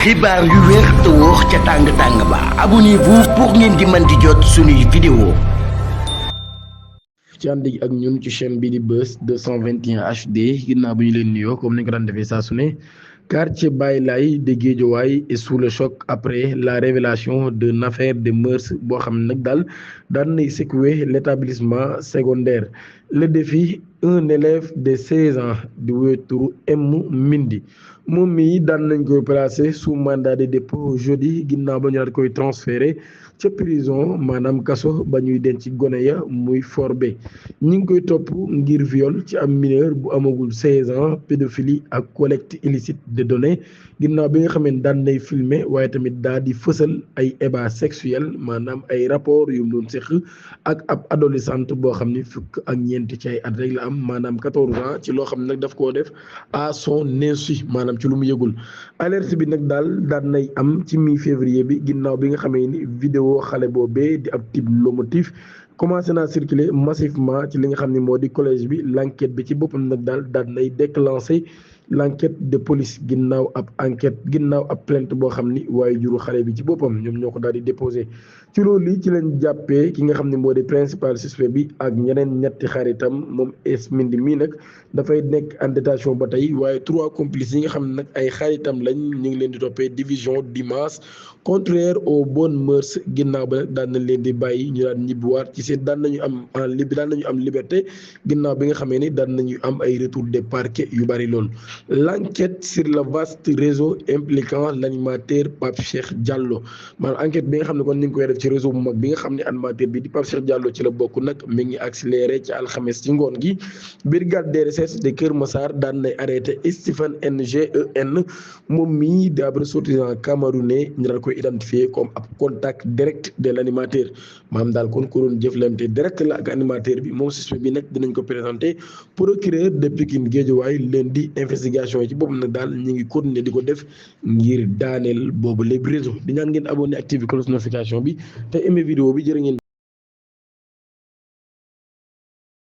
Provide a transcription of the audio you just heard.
xibaar yu wér te wóor ca tàng-tàng ba abonnez-vous pour ngeen di mën di jot suñuy vidéo ci ànd ak ñun ci chaîne bi di Buzz 221 HD ginnaaw bu ñu leen nuyoo comme ni ko daan defee saa su ne quartier Baye Laye de Guédiawaye est sous le choc après la révélation d'une affaire de mœurs boo xam ne nag daal daan nay secouer l'établissement secondaire le défi un élève de 16 ans di wéeturu M Mindi moom mii daan nañ koy placé sous mandat de dépôt jeudi ginnaaw ba ñu daal koy transféré ca prison maanaam kaso ba ñuy denc gone ya muy forbe ñi ngi koy topp ngir viol ci am mineur bu amagul 16 ans pédophilie ak collecte illicite de données ginnaaw bi nga xamee ne daan nay filmer waaye tamit daal di fësal ay ébat sexuel maanaam ay rapport yu mu doon séq ak ab adolescente boo xam ni fukk ak ñeenti ci ay at rek la am maanaam 14 ans ci loo xam ne nag daf koo def à son insu maanaam ci lu mu yëgul alerte bi nag daal daan nay am ci mi-février bi ginnaaw bi nga xamee ni vidéo xale boobee di ab type lomotif commencé naa circuler massivement ci li nga xam ne moo di collège bi l'enquête bi ci boppam nag daal nay déclenché l'enquête de police ginnaaw ab plainte boo xam ni waaye juru xale bi ci boppam ñoom ñoo ko daal di déposé ci loolu ci lañ jàppee ki nga xam ne moo di principal suspect bi ak ñeneen ñetti xaritam moom es mindi mii nag dafay nekk en détention ba tey waaye 3 complices yi nga xam ne nag ay xaritam lañ ñu ngi leen di toppee division d'images contraire aux bonnes mœurs ginnaaw ba nag daan nañ leen di bàyyi ñu daan ñibbiwaat ci seen daan nañu am liberté ginnaaw bi nga xamee ni daan nañu am ay retour de parquet yu bari lool. L'enquête sur le vaste réseau impliquant l'animateur Pape Cheikh Diallo maanaam enquête bi nga xam ne kon ñu ngi koy def ci réseau bu mag bi nga xam ne animateur bi di Pape Cheikh Diallo ci la bokk nag mi ngi accéléré ci alxames ci ngoon gi brigade des recherches de Kër Massar daan nay arrêté Stephen Ngen moom mii di ab ressortissant camerounais ñu daan koy identifié comme ab contact direct de l'animateur maanaam daal kon ko doon jëflante direct la ak animateur bi moom suspect bi nag dinañ ko présenté procureur de Pikine Guédiawaye lundi investigation yi ci boppam nag daal ñu ngi continuer di ko def ngir daaneel boobu lépp réseau di ñaan ngeen abonné activé cloche notification bi te aimé vidéo bi jërë ngeen